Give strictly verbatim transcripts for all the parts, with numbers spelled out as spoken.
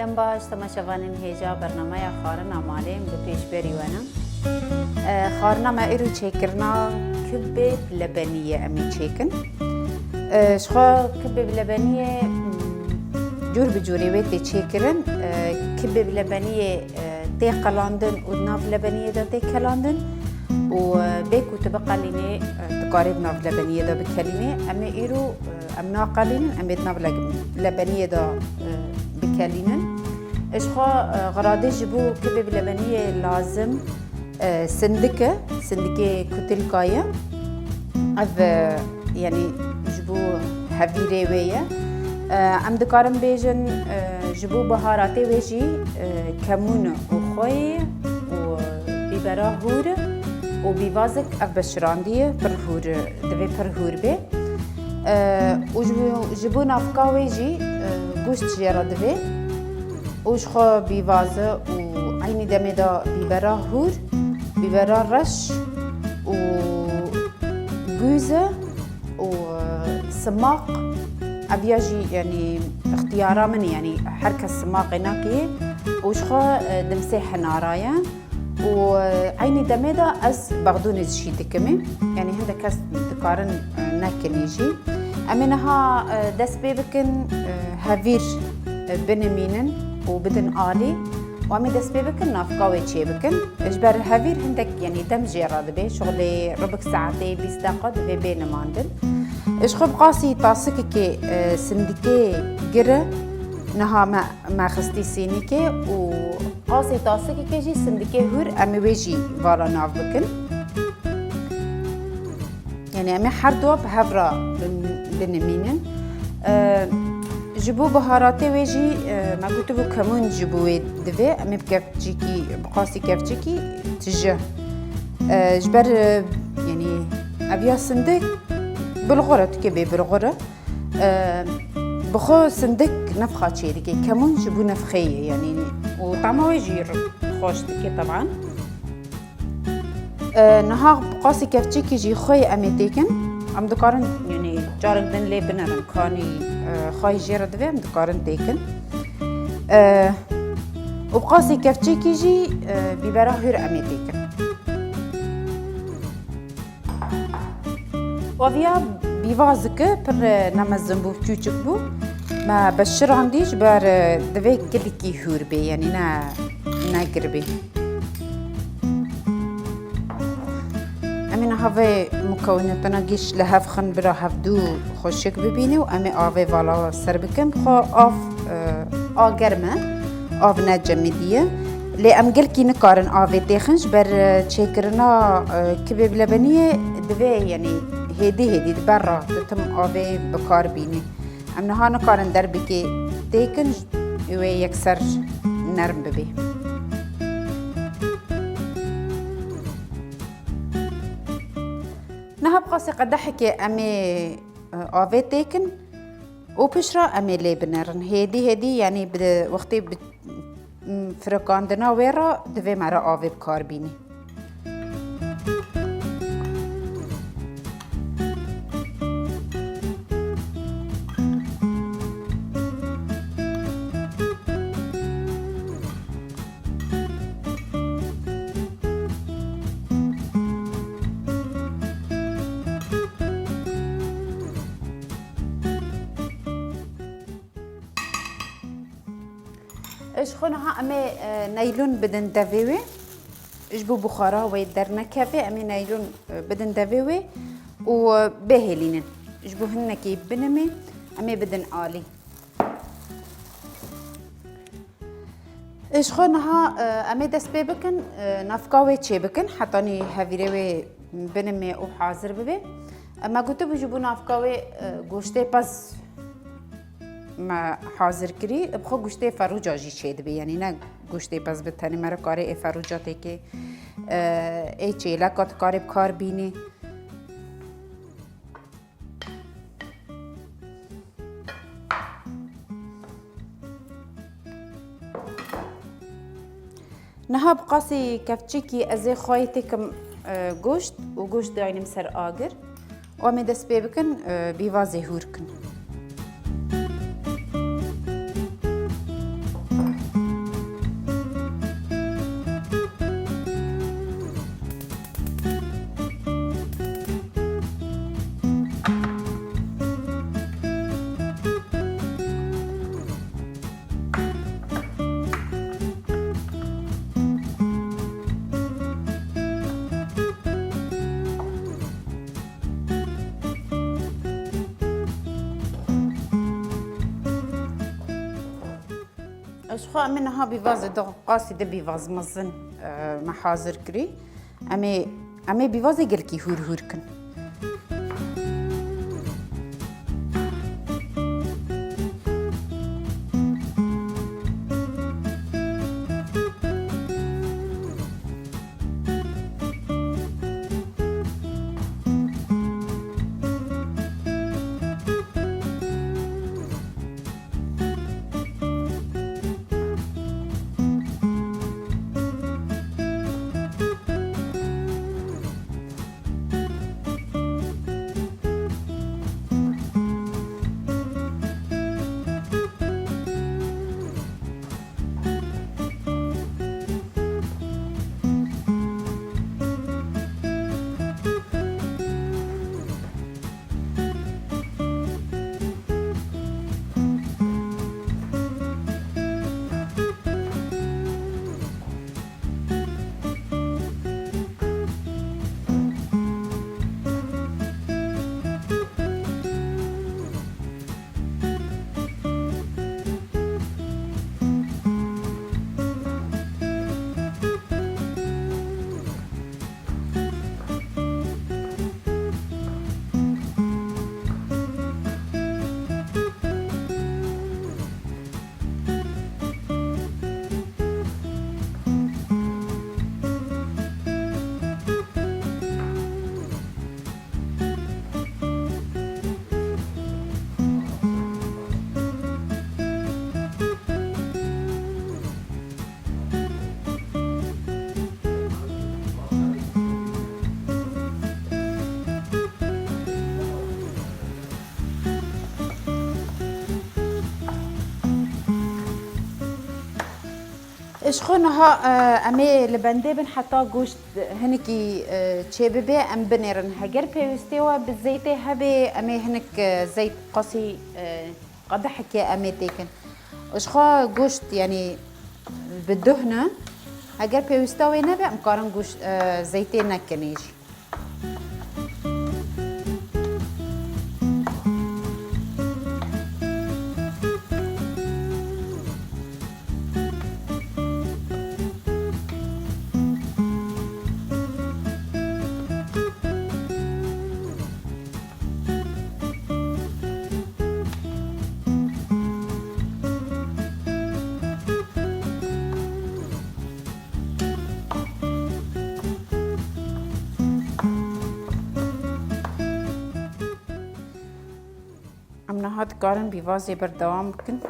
Em baş, temaşevanên hêja bernameya Xwarina Malê em bi pêşberî we ne. E, xwarina me îro çêkirina kibê bi lebeniyê em ê çêkin. E, ji xwe kibê bi lebeniyê, hmm, cûr bi cûrê wê tê çêkirin. E, kibê bi lebeniyê, e, tê qelandin û di nav lebeniyê de tê kelandin û, e, bê ku tu biqelînê, e, dikarê di nav lebeniyê de bikelînê. Em ê îro, e, em naqelînin, em ê di nav le-, lebeniyê de, e, bikelînin. Ji xwe, e, xiradê ji bo kibê bi lebeniyê lazim, e, sindik e, sindikê kutilka ye. Ev, e, yanî ji bo hevîrê wê ye. E, em dikarin bêjin, e, ji bo biharatê wê jî, e, kemûn û xweyê û bîbera hûr û bîvazik ev beşirandî ye, pir hûr, divê pir hûr bê. E, û ji bo, ji bo navka wê jî, e, goşt jê re divê. Û ji xwe bîvaze û eynî demê de bîbera hûr, bîbera reş û gûze û, e, simaq. Ev ya jî, yanî, ixtiyara min e, yanî her kes simaqê nake û ji xwe, e, dimsê hinara ye. Û, e, eynî demê de ez bexdûnê jî dikimê. Yanî hindek kes dikarin, e, nekinî jî. Em ê niha, e, dest pê bikin, e, hevîr, e, binimînin û bidin alî. Û em ê dest pê bikin, navka wê çê bikin. Ji ber hevîr hindek, yanî dem jê re dibe. Şixulê rubik saetê, bîst deqa divê bê nimandin. Ji xwe bi qasî tasikekê, e, sindikê gir e. Niha me, me xistî sînîkê û qasê tasikekê jî sindikê hûr em ê wê jî vala nav bikin. Yanî em ê her du bi hev re bin-, binimînin. E, ji bo biharatê wê jî, e, me gotibû kemûn ji bo wê divê. Em ê bi kevçikî, bi qasî kevçikî tije. E, ji ber, e, yanî ev ya sindik bilxur e, tu kê bê bilxur e. E, bi xwe sindik nefxa çêdike, kemûn ji bo nefxê ye, yanî û tama wê jî xweş dike teban. E, niha bi qasî kevçîkî jî xweyê em ê têkin. Em dikarin, yanî carek din lê binerin, kanî, e, xweyê jê re divê, em dikarin têkin. E, û bi qasî kevçîkî jî, e, bîbera hûr em ê têkin. Aviya bîvazike pir, e, nemezin bû, çûçik bû. Me beşirandî ji ber, e, divê gelekî hûr bê, yanî ne, ne gir bê. Em ê niha vê mukewinatana giş li hev xin bira hevdû xweşik bibîne û em ê avê vala ser bikin. Bi xwe av, e, a germ e, av ne cemidî ye. Lê em gelkî nikarin avê têxin ji ber, e, çêkirina, e, kibê bi lebeniyê divê, yanî hêdî hêdî di ber re ditim avê bi kar bînî. Em niha nikarin derbikê têkin, wê yekser nerm bibê. Niha bi qasê qedehekê em ê, e, avê têkin û piştre em ê lê binerin. Hêdî hêdî, yanî bi wextê bi, m, firikandina wê re divê me re avê bi kar bînî. Ji xwe niha em ê, e, neylon bidin devê wê. Ji bo buxara wê dernekeve, em ê neylon, e, bidin devê wê û, e, bihêlînin. Ji bo hinekî binimê, em ê bidin alî. Ji xwe niha, e, em ê dest pê bikin, e, navka wê çê bikin, hetanî hevîrê wê binimê û hazir bibe. E, me gotibû ji bo navka wê, e, goştê pez me hazir kirî. Bi xwe goştê ferûca jî çê dibe, yanî ne goştê pez bi tenê, me re karê ê ferûca têkê, e, ê çêleka dikarê bi kar bînî. Niha bi qasî kevçîkî ez ê xweyê têkim, e, goşt û goşt daynim ser agir. Û em ê dest pê bikin, e, bîvazê hûr kin. Ji xwe em ê niha bîvazê di qasî de bîvaz mezin, e, me hazir kirî. Em ê, em ê bîvazê gelkî hûr hûr kin. Ji xwe niha, e, em ê li bendê bin heta goşt hinekî, e, çêbibe, em binêrin. Heger pêwîstê we bi zeytê hebe, em ê hinek, e, zeyt qasî, e, qedehekê em ê têkin. Ji xwe goşt, yanî bi duh ne. Heger pêwîsta wê nebe, em karin goşt, e, zeytê nekinê jî. Em niha dikarin bîvazê berdewam bikin.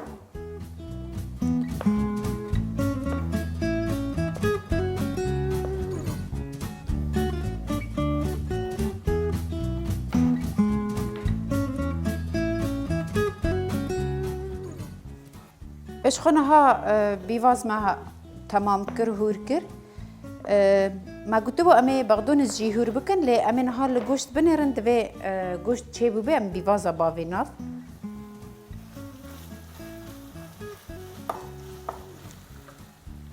Ji xwe niha, e, bîvaz me ha-, temam kir, hûr kir. E, me gotibû em ê bexdûniz jî hûr bikin, lê em ê niha li goşt binêrin, divê, e, goşt çêbûbe em bîvaza bavê nav.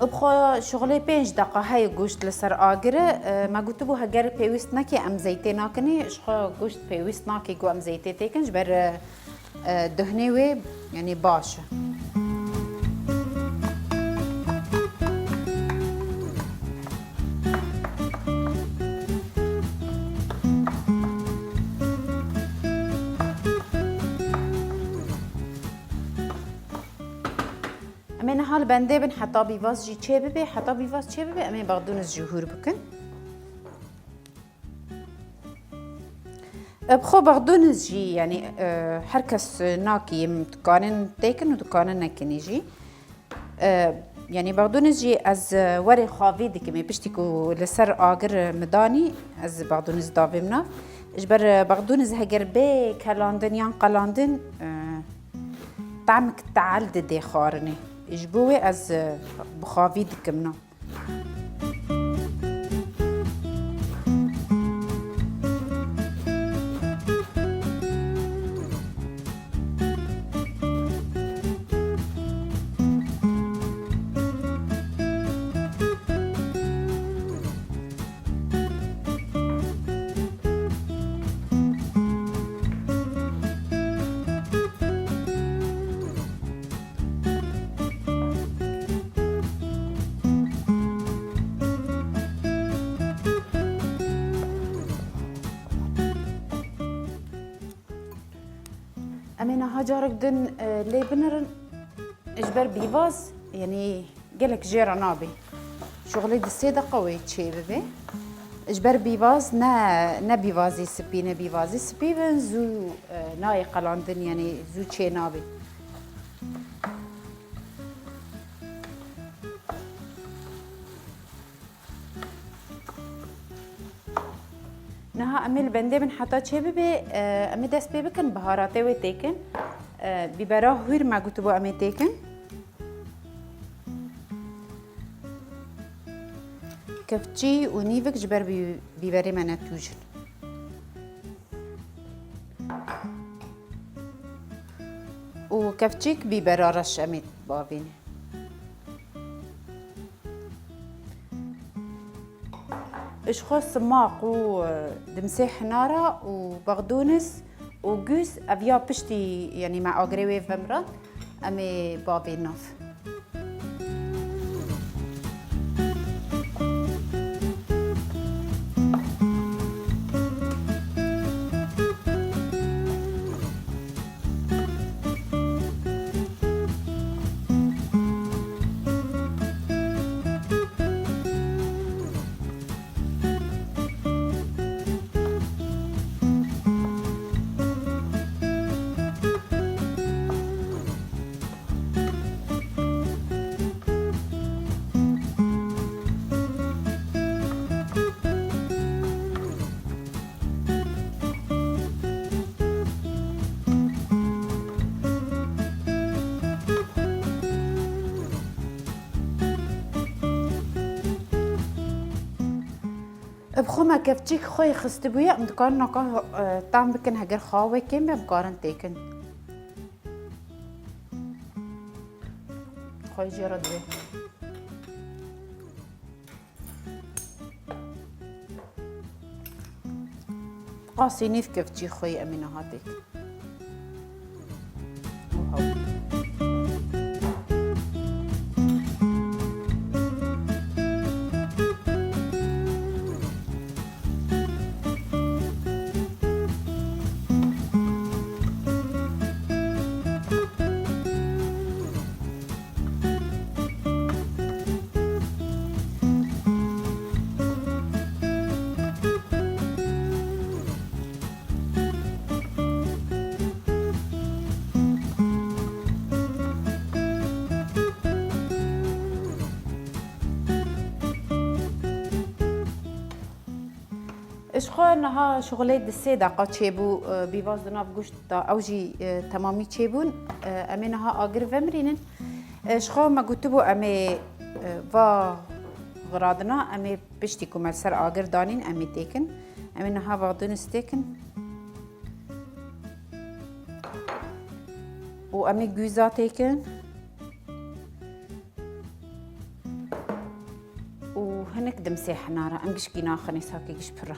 Bi xwe şixulê pênc deqa heye goşt li ser agir e. Me gotibû heger pêwîst neke em zeytê nakinê, ji xwe goşt pêwîst nake ku em zeytê têkin, ji ber, e, e, duhnê wê, yanî baş e. Em ê niha li bendê bin heta bîvaz jî çê bibe, heta bîvaz çê bibe, em ê bexdûniz jî hûr bikin. E, bi xwe bexdûniz jî, yanî, e, her kes, e, nakî, em dikanin têkin û dikanin nekinî jî. E, yanî bexdûniz jî ez, e, werê xwavî dikim, ê piştî ku li ser agir, e, min danî, ez bexdûniz davêm nav. Ji ber, e, bexdûniz heger bê kelandin yan qelandin, e, Tehmik teal didê xwarinê. Ji bo wê ez, e, bi xwavî dikim na. Carek din, e, lê binirin. Ji ber bîvaz, yanî gelek jê re nabê. Şixulê di sê deqa wê çê bibe. Ji ber bîvaz ne, ne bîvazî spî, ne bîvazî spî bin zû, e, nayê qelandin, yanî zû çê nabê. Niha em ê li bendê bin heta çê bibe, e, em ê dest pê bikin, biharatê wê têkin. E, bîbera hûr me gotibû em ê têkin. Kevçî û nîvik ji ber bî-, bîberê me ne tûj in. Û kevçîk bîbera reş em ê bavînin. Ji xwe simaq û, e, dimsê hinara û bexdûnis û gûz ev ya piştî, yanî me agirê wê vemiran, em ê bavê nav. Bi xwe me kevçîk xwe yê xistibûye, em dikarin naka, e, tam bikin, heger xawa wê kêm be, em karin têkin. Xwe jê re divê. Qasî nîv kevçî xwe yê em ê niha têkin. Ji xwe niha şixulê di sê deqa çêbû, e, bîvaz di nav goşt de ew jî, e, temamî çêbûn. E, em ê niha agir vemirînin. E, ji xwe me gotibû em ê, e, va xiradina, em ê piştî ku me li ser agir danîn, em ê têkin. Em ê niha vexdûnis têkin. Û em ê gûza têkin. Û hinek dimsê hinara, em gişkî naxin ê sakê giş pir e.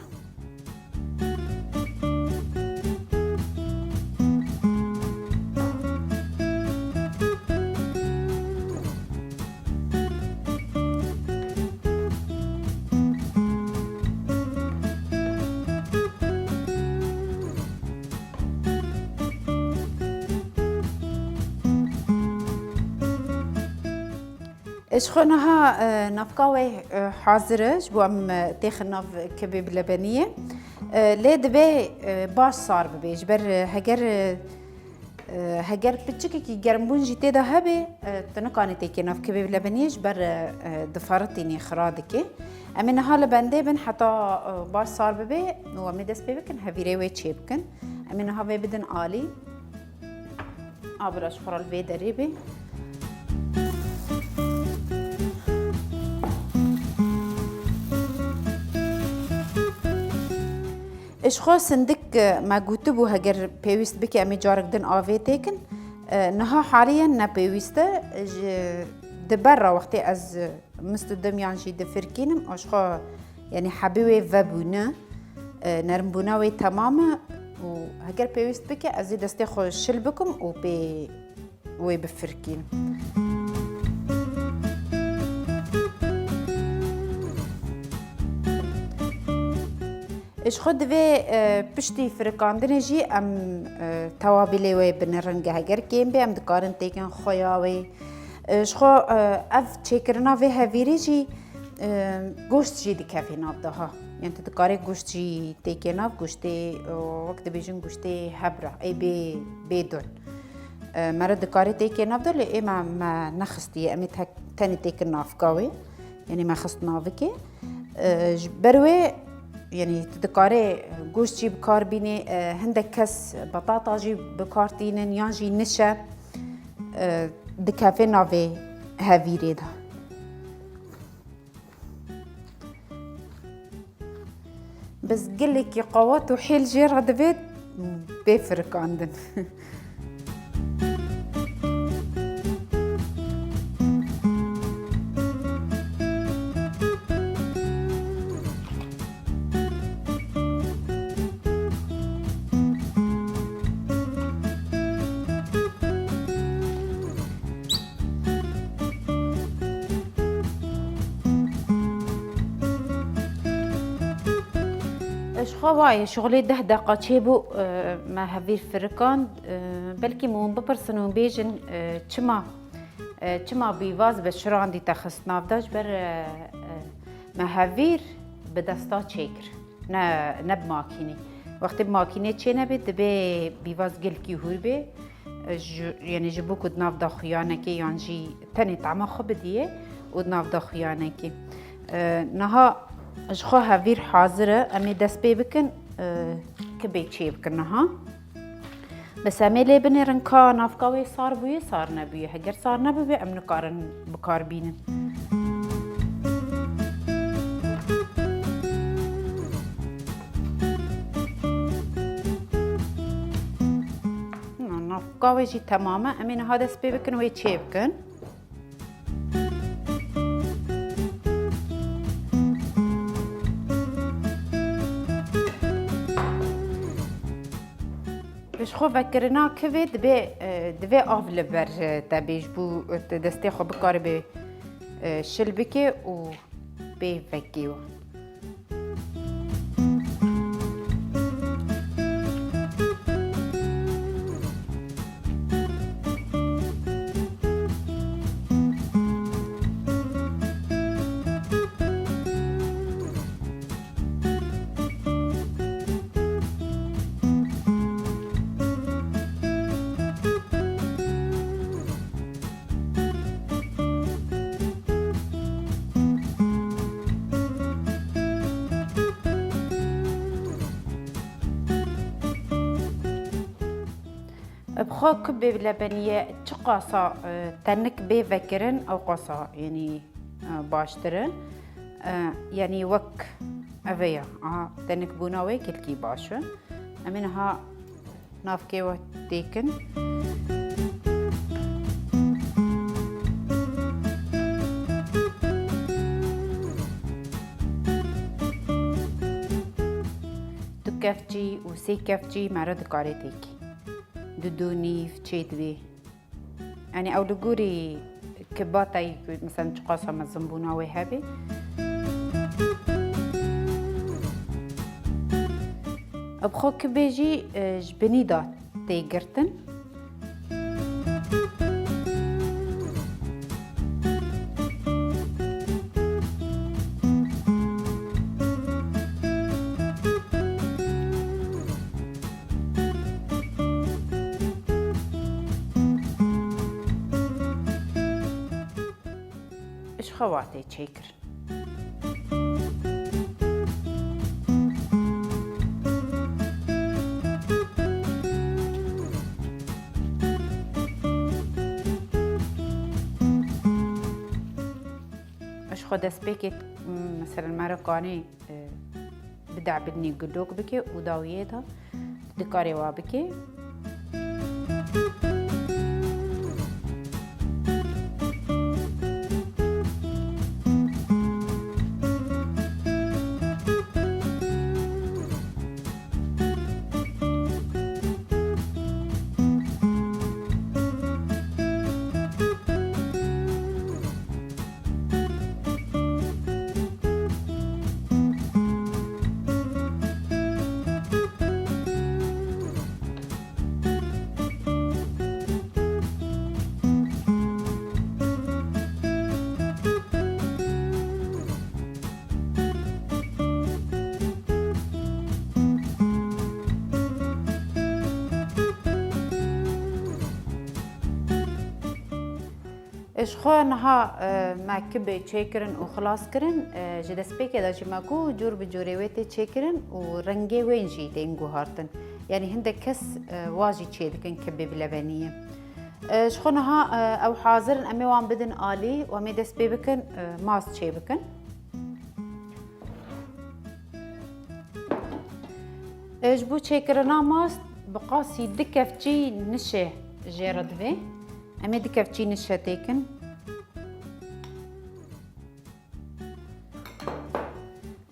Ji xwe niha, e, navka wê, e, hazir e, ji bo em, e, têxin nav kibê bi lebeniyê. E, lê divê, e, baş sar bibe. Ji ber, e, heger, e, e, heger piçikekî germbûn jî tê de hebe, e, tu nikanî têkê nav kibê bi lebeniyê, ji ber, e, e, diferitînê, xira dike. Em ê niha li bendê bin heta, e, baş sar bibe û em ê dest pê bikin, hevîrê wê çê bikin. Em ê niha vê bidin alî. Abira ji xwe re li vê derê bê. Ji xwe sindik, e, me gotibû, heger pêwîst bike, em ê carek din avê têkin. E, niha haliyen ne pêwîst e. Ji, di ber re wextê ez, e, mist û dimiyan jî difirkînim, û ji xwe, yanî hebî wê vebûne, e, nermbûna wê temam e û heger pêwîst bike, ez ê destê xwe şil bikim û pê wê bifirkînim. Ji xwe divê, e, piştî firikandinê jî em, e, tewabilê wê binirin, heger kêm bê, em dikarin têkin xoya wê. E, ji xwe, e, ev çêkirina vê hevîrê jî, e, goşt jî dikeve nav de ha. Yani tu dikarê goşt jî têkê nav, goştê, e, wek dibêjin goştê hebra, ê bê, bê don. E, me re dikarê têkê nav de, lê ê me, me nexistiye, em ê tek, tenê têkin navka wê. Yanî me xist navikê. E, ji ber wê, yanî tu dikarê goşt jî bi kar bînî, e, hindek kes betata jî bi kar tînin yan jî nişe, e, dikeve navê hevîrê de. Bes gelekî qewat û hêl jê re divê bê firikandin. Ji xwe wayê şixulê deh deqa çêbû, e, me hevîr firikand, e, belkî min hûn bipirsin û bêjin, e, çima, e, çima bîvaz bi şirandî te xist nav de, ji ber, e, e, me hevîr bi desta çêkir. Ne, ne bi makînê. Wextê bi makînê çê nebê, dibê bîvaz gelkî hûr bê. Ji, yanî ji bo ku di nav de xuyanekê yan jî tenê tama xwe bidiyê û di nav de xuyanekê. E, niha ji xwe hevîr hazir e. Em ê dest pê bikin, e, kibê çê bikin niha. Bes em ê lê binêrin ka navka wê sar bûye, sar nebûye. Heger sar nebûbe, em nikarin bi kar bînin. Na, navka wê jî temam e. Em ê niha dest pê bikin, wê çê bikin. Ji xwe vekirina kivê dibê, e, divê av li ber, e, te bê ji bo, e, tu destê xwe bikaribê, e, şil bikê û bê vekê we. Bi xwe ku bê lebeniye çiqasa, e, tenik bê vekirin, ew qasa, yanî, e, baştir in. E, yanî wek ev e ya. Aha, tenikbûna wê gelkî baş e. Em ê niha navkê we têkin. Du kevçî û sê kevçî me re dikarê têkî. Du, du nîv çê divê. Yanî ew li gorî kibata yî ku, mesela, çiqasa mezinbûna wê hebe. Bi xwe kibê jî, e, ji binî de tê girtin. Ji xwe wa tê çêkirin. Ji xwe destpêkê, m, meselen, me re kanê, e, bide binî gulok bike û dawiyê de dikarê wa bike. Ji xwe niha, e, me kibê çêkirin û xilas kirin, e, ji destpêkê de jî me got cûr bi cûrê wê tê çêkirin û rengê wên jî tên guhartin. Yanî hindek kes, e, wa jî çêdikin kibê bi lebeniyê. E, ji xwe niha, e, ew hazir in, em ê wan bidin alî û em ê dest pê bikin, e, mast çêbikin. E, ji bo çêkirina mast bi qasî du kevçî nişê jê re divê. Em ê du kevçî nişe têkin.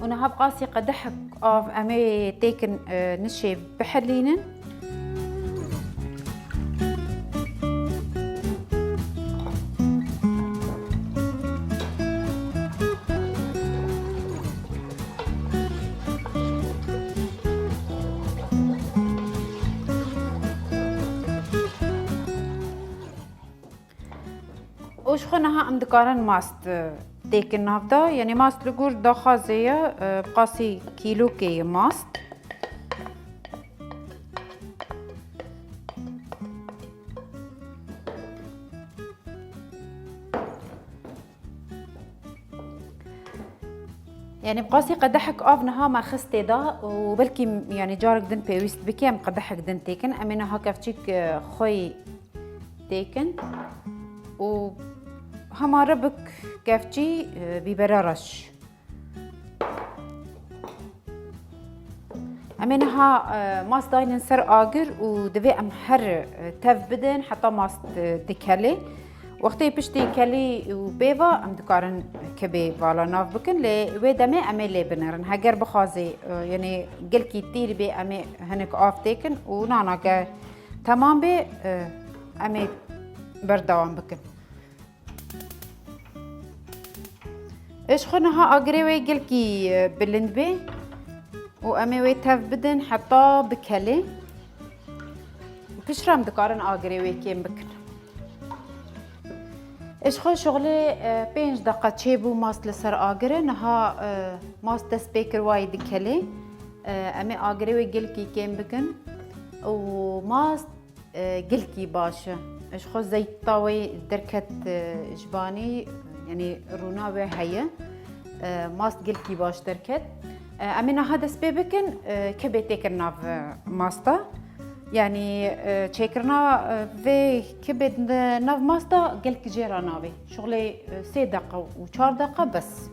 Û niha bi qasî qedehek av em ê têkin, e, nişê bihilînin. Û ji xwe niha em dikarin mast, e, têkin nav de. Yanî mast li gor daxwazê ye, e, bi qasî kîlokê ye mast. Yanî bi qasî qedehek av niha me xist tê de û belkî, yanî carek din pêwîst bike em qedehek din têkin. Em ê niha kevçîk, e, xweyî têkin û hema ribik kevçî, e, bîbera reş. Em ê niha, e, mast daynin ser agir û divê em her, e, tev bidin heta mast, e, dikelê. Wextê piştî kelî û pê ve em dikarin kibê vala nav bikin, lê wê demê em ê lê binêrin. Heger bixwazê, e, yanî gelkî tîr bê, em ê hinek av têkin û nana ge temam bê, e, em ê berdewam bikin. Ji xwe niha agirê wê gelkî, e, bilind bê û em ê wê tev bidin heta bikelê. Piştre em dikarin agirê wê kêm bikin. Ji xwe şixulê, e, pênc deqa çêbû mast li ser agirê. Niha, e, mast dest pê kir wayî dikelê. E, em ê agirê wê gelkî kêm bikin û mast e, gelkî baş e. Ji xwe zeyta wê derket, e, ji banî, yanî rûna wê heye. E, mast gelkî baş derket. E, em ê niha dest pê bikin, e, kibê têkin nav, e, masta. Yanî, e, çêkirina, e, vê kibê di nav masta gelkî jê re navê. Şixulê, e, sê deqa û çar deqa bes.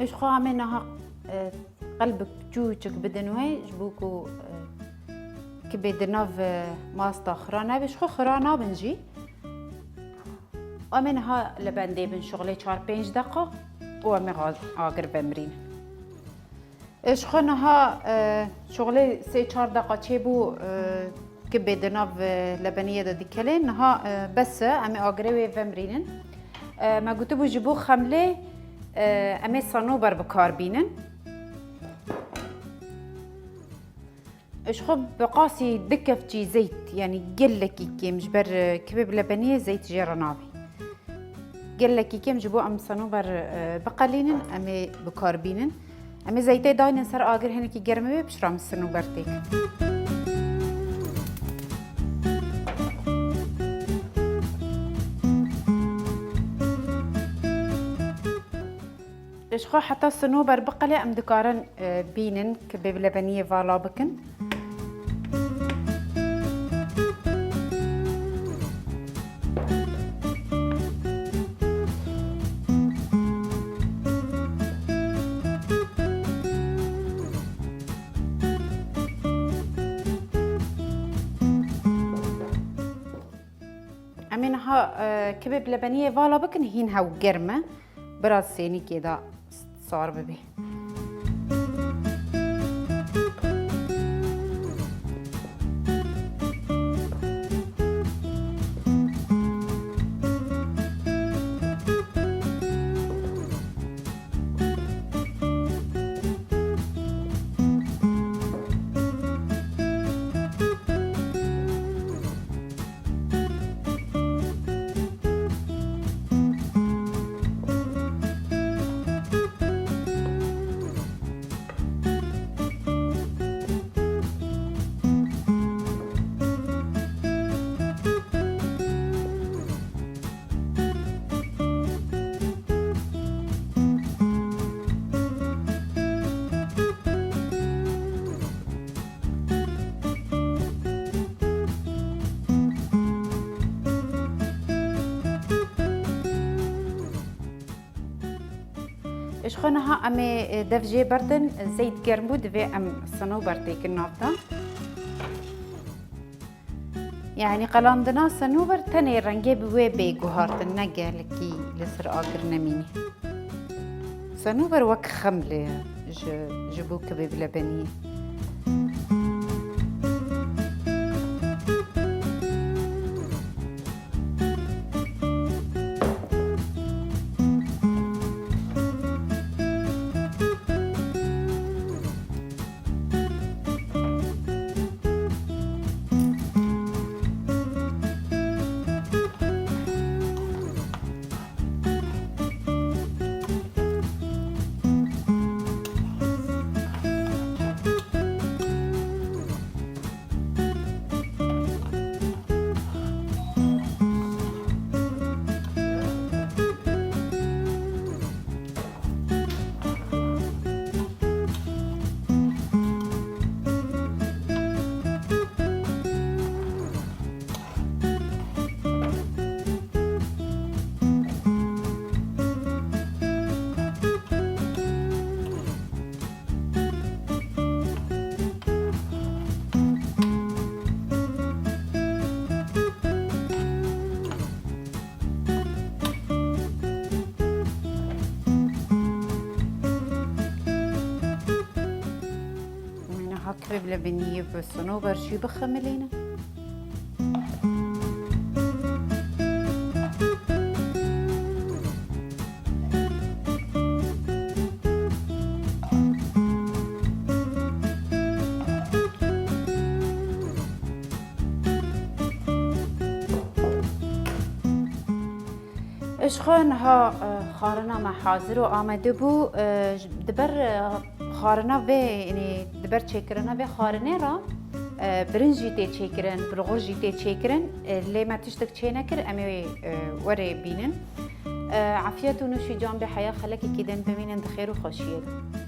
Ji xwe em ê niha, e, qelbik çûçik bidin wê, ji bo ku, e, kibê di nav, e, masta xira nebe. Ji xwe xira nabin jî. Em ê niha li bendê bin şixulê çar pênc deqa û em ê agir vemirînin. E, ji xwe niha, e, şixulê sê çar deqa çêbû, e, kibê di nav, e, lebeniyê de dikelê. Niha, e, bes e, em ê agirê wê vemirînin. E, me gotibû ji bo xemlê, e, em ê senober bi kar bînin. Ji xwe bi qasî du kevçî zeyt, yanî gelekî kêm ji ber, e, kibê bi lebeniyê zeyt jê re nabî. Gelekî kêm ji bo em senober, e, biqelînin, em ê bi kar bînin. Em ê zeytê daynin ser agir hinekî germ be, piştre em senober têkin. Ji xwe heta sinober biqele em dikarin, e, bînin kibê bi lebeniyê vala bikin. Em ê niha, e, kibê bi lebeniyê vala bikin, hîn hew germ e. Biraz sênîkê de sar bibê. Ji xwe niha em ê, e, dev jê berdin, zeyt germ bû, divê em sinober têkin nav de. Yanî qelandina sinober tenê rengê bi wê bê guhartin, ne gelekî li ser agir nemînî. Sinober wek xemlê ye ji, ji bo kibê bi lebeniyê. Em ê niha kivê bi lebeniyê bi sinober jî bixemilînin. Ji xwe niha, e, xwarina me hazir û amade bû. E, ji, di ber, e, xwarina vê, yanî di ber çêkirina vê xwarinê re, e, birinc jî tê çêkirin, bulgur jî tê çêkirin. E, lê me tiştek çê nekir, em ê, e, werê bînin. E, afiyet û nûş û can bê heya xelekekî din bimînin di xêr û xweşiyê de.